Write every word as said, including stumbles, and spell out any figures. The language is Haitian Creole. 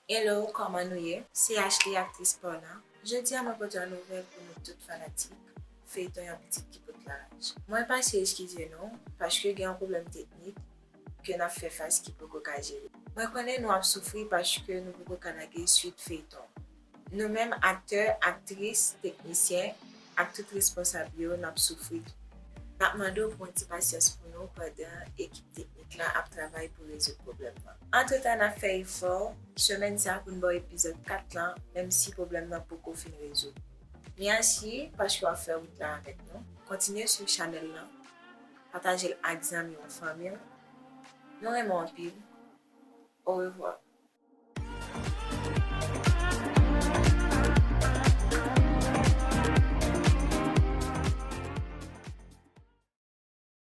Hello, kòman nou ye? Se Ashley, aktris pòno. Jodi a mwen pote yon nouvèl pou nou tout fanatik feyton Yon Pitit Ki Pote Laraj. Mwen pase eskize nou, paske gen yon pwoblèm teknik ke n ap fè fas ki poko ka jere. Mwen konnen nou ap soufri paske nou poko ka lage swit feyton. Nou menm aktè, aktris, teknisyen, ak tout responsab yo, n ap soufri tou. N ap mande w pou yon ti pasyans pou nou pandan ekip teknik la ap travay pou rezoud pwoblèm nan. Antretan, n ap fè efò, semèn sa a pou n ba w epizòd kat lan, menm si pwoblèm nan poko fin rezoud. Mèsi paske w ap fè wout la avèk nou. Kontinye swiv chanèl lan, pataje l ak zanmi w, fanmi w. Nou renmen w anpil. Orevwa.